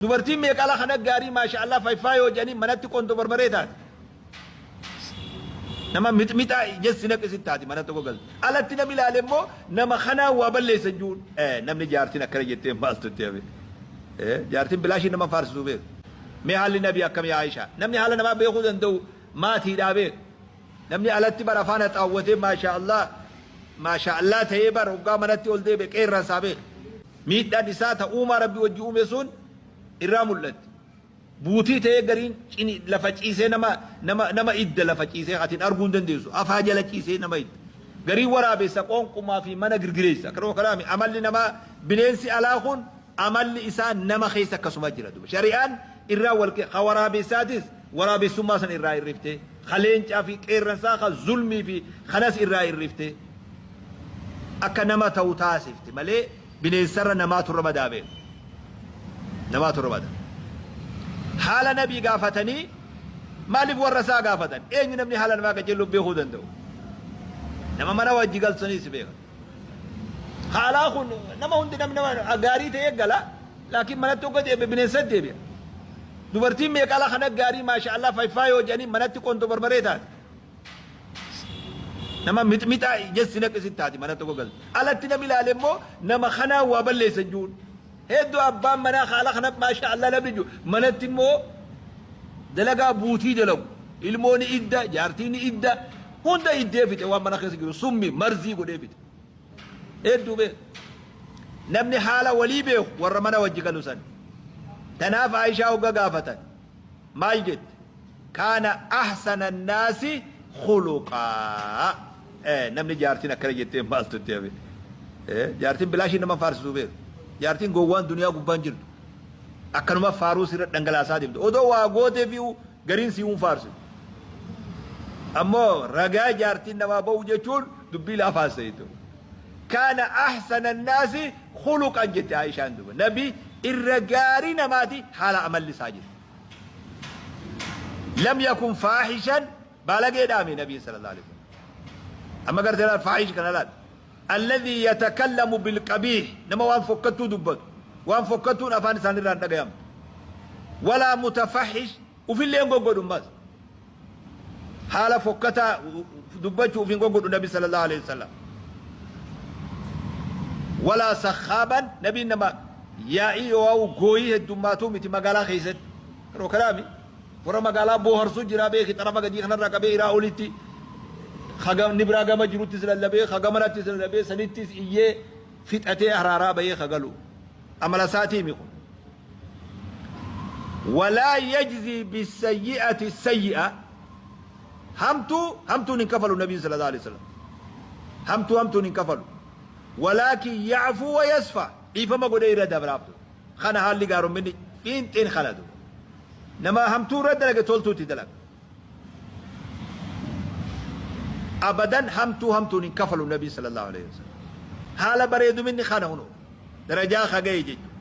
Dubartiin meeqa ala kana gaarii maasha Allah fayyfaa yoo jedhanii manatti qondo barbaree taate. Nama mixmixaa ijassi naqisi taati mana tokko galte. Alatti namni ilaale immoo nama kanaa waa balleessa jiruun namni jaartiin akkana jettee maaltu itti hafe. Jaartiin bilaashii nama faarsituu beeku. Mee haalli nabii akkamii Aayishaa? Namni haala namaa beekuu danda'u maatiidhaa beeku. Namni alatti bara afaan haxaawwatee maasha Allah maasha Allah ta'ee bara hoggaa manatti ol deebi'e qeerransaa beeku. Miidhaan isaa ta uumaa Rabbi wajji uume sun irraa mul'atti. Buutii ta'ee gariin cini lafa ciisee nama nama nama idda lafa ciisee atiin arguu hin dandeessu. Afaa jala ciisee nama idda. Gariin waraabessa qoonqumaa fi mana girgireessa. Akkanuma kanaami amalli namaa bineensi alaa kun amalli isaa nama keessa akkasuma jira duba. Shari'aan irraa wal ka waraabessaatis waraabessummaa san irraa hirriftee ka leencaa fi qeerransaa ka zulmii fi kanas irraa hirriftee. Akka nama ta'u taasifti malee bineensarra namaatu irra badaa beeku. Namaatu irra bada. Haala nabii gaafatanii maaliif warra isaa gaafatan? Eenyu namni haala namaa qajeeluu beekuu danda'u? Nama mana wajji galchanii si beeka. Haalaa kun nama hundi namni nama gaarii ta'ee gala laakiin manatti hogga deebi'e bineensatti deebi'a. Dubartiin meeqa ala kana gaarii maasha Allah fayyfaa yoo jedhanii manatti qondo barbaree taate. Nama mixmixaa ijassi naqisi taati mana tokko galte. Alatti namni ilaale immoo nama kanaa waa balleessa jiruun. Hedduu abbaan manaa haala kana maasha Allah namni jiru. Manatti immoo dalagaa buutii dalagu. Ilmoon idda, jaartiin idda, hunda iddee fixe waan mana keessa jiru summi marzii godhee fixe. Hedduu beeku. Namni haala walii beeku warra mana wajji galu san. Tanaaf Aayishaa hogga gaafatan. Maal jette? Kaana ahsana annaasi khuluqaa. Namni jaartiin akkana jettee maaltu itti hafe? Jaartiin bilaashii nama faarsituu beeku. Jaartiin gowwaan duniyaa gubbaan jirtu. Akkanuma faaruu sirra dhangalaasaa deemtu. Odoo waa gootee fi gariin si hin faarsitu. Ammoo ragaa jaartiin namaa ba'u jechuun dubbii laafaa seetu. Kaana ahsana annaasi khuluqan jette Aayishaan duba. Nabi irra gaarii namaati haala amalli isaa jiru. Lam yakun faahishan baalageedhaami nabiin sallallahu alaihi wasallam. Amma gartee laal faahish kana laal. Alladhii yatakallamu bilqabiih nama waan fokkattuu dubbatu waan fokkattuun afaan isaanirraa hin dhagayamtu. Walaa mutafahish ufillee hin goggodhu ammas. Haala fokkataa dubbachuu uf hin goggodhu nabi sallallahu alaihi wasallam. Walaa sakhaaban nabiin nama yaa'ii yoo'aa'u gooyii heddummaatuu miti magaalaa keessatti. Yeroo kanaami warra magaalaa booharsuu jira beeki xarafa gadii kanarraa qabee iraa olitti ni biraa gama jiruttis lallabee hagamanattis lallabee sanittis iyyee fixatee haraaraa bahee hagalu. Amala isaatii mi kun. Walaa yajzii bisayyi'ati sayyi'a hamtuu hamtuun hin kafalu nabiin sallallahu alaihi wasallam hamtuu hamtuun hin kafalu walaakin ya'fuu wa yasfa dhiifama godhee irra dabraaf kana haalli gaaromminni fiinxeen kana duba nama hamtuu irra dalage toltuutti dalaga abadan hamtuu hamtuun hin kafalu nabiin sallallahu alaihi wasallam haala bareeduminni kana hunoo darajaa kaga'e jechuudha.